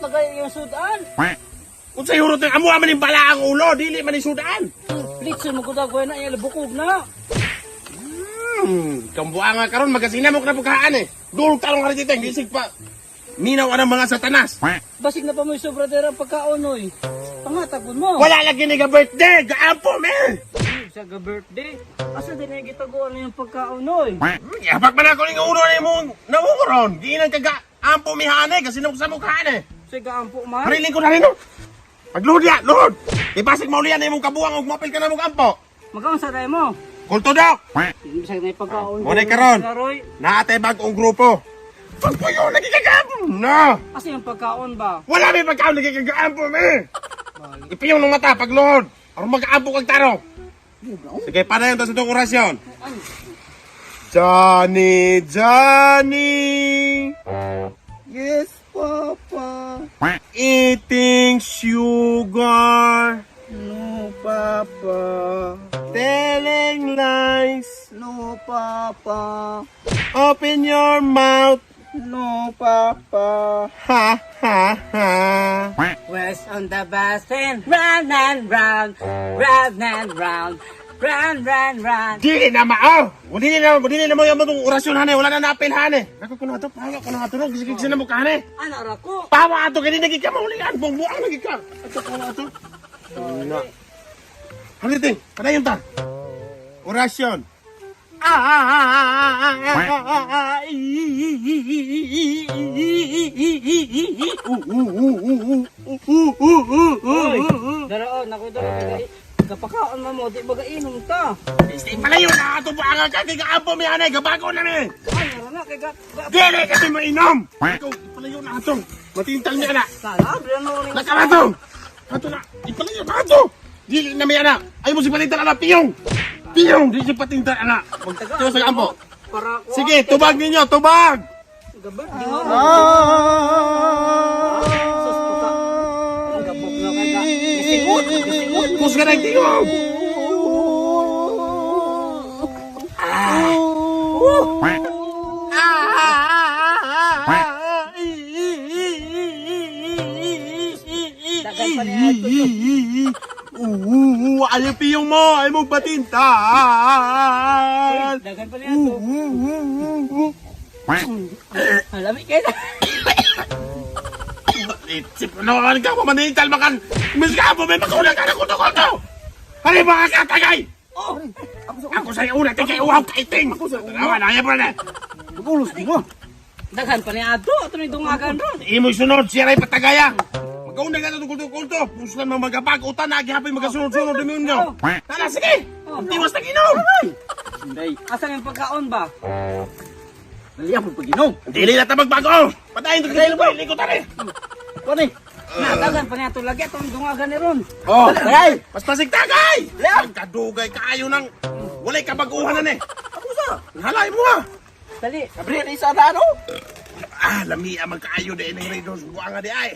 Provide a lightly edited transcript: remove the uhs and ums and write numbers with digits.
na kayo yung sudan. Unsay hurot ng amo man ning bala ang ulo, dili man ni sudan. Litson mo kuda ko na iya bukog na. Kambuha nga karon magasina mo na pagkaan eh. Dulog talong ka rin dito, gisig pa. Minaw ang mga satanas. Basig na pa mo yung sobra dera pagkaon oy. Pangatag pud mo. Wala lagi ni ga birthday, gaampo me. Sa ga birthday. Asa din ay gitaguan na yung pagkaon oy. Yabak man ako ning ulo ni mong naungoron. Giinan ka ga ampo mihane kasi nung sa mukhaan eh. Sa gaampo man. Hariling ko na rin no. Pagluhod ya, luhod. Ipasig maulian na imong kabuang ug mapil ka na mong ampo. Magkaon sa day mo. Kulto dok. Bisag na yung pagkaon. Mo na karon. Roy. Naatay bag-ong grupo. Pagpuyo lagi ka gaampo. Na. Asa yung pagkaon ba? Wala may pagkaon lagi ka gaampo me. Ipiyong ng mata pagluhod. Aron mag-aampo kag tarong. Sige, padayon ta sa itong orasyon. Johnny, Johnny, Yes, Papa. eating sugar, No, Papa. telling lies, No, Papa. open your mouth, No, Papa. ha ha ha. West on the bus and round and round, round and round, round, round, round. Dili na mao. Dili na mo yung itong orasyon hane, wala na napil hane. Nako kuno ato, pawa kuno ato no, gisig na mo kahane. Ano ra ko? Pawa ato kini nagi ka maulian, bungbuang lagi ka. Ato pawa ato. Na. Halitin, padayon ta. Orasyon. Oy, dara oh, nako dara kay kapakaon man mo di baga inom ta. Istay pala yun, nakatubuangan ka, kay kaampo mi anay, gabago na mi. Ay, ara na kay ga Dili kasi mo inom. Ikaw, ipalayo na ato. Matintal mi ana. Sala, bre no ni. Nakarato. Ato na, ipalayo na ato. Dili na mi ana. Ay mo si palintal ana, piyong. Piyong, di si patintal ana. Magtiyo sa kampo. Para ko. Sige, tubag ninyo, tubag. Gabi, di mo. Sus puta. Ang gabok na kay ga. Gisingot, gisingot. Kusga na yung tingog. Dagan pa niya ito. Oo, ayaw piyong mo, ayaw mo patintal. Dagan pa niya ito. Alami kay. Isip na naman ka, mamanintal makan. Miss ka mo, may makulang ka na kuto-kuto. Ano yung mga katagay? Oh, Ako sa'yo una, tingkay uhaw kaiting. Tanawa na, ayaw mo na. Magulos di mo. Daghan pa niya ato, ato ni dungagan ron. Imoy sunod, siya rin patagaya. Magkauna ka na itong kulto-kulto. Puslan mga magapag, utan na, gihapin magasunod-sunod demonyo. Tara, sige. Tiwas na ginom. Hindi. Asa yung pagkaon ba? Dali ako pag-inom. Dili na ta magbago. Patayin ito kayo, boy. Likot na rin. Kuan eh. Na, daghan pa niya ato lagi atong dungagan ni ron. Oh, Tagay! Paspasig tagay! Ang kadugay kaayo ng walay kabaguhan na ni. Ako sa. Halay mo ha. Dali. Gabriel, isa na ano? Ah, lami ang magkaayo di ng Raiders. Buang nga di ay.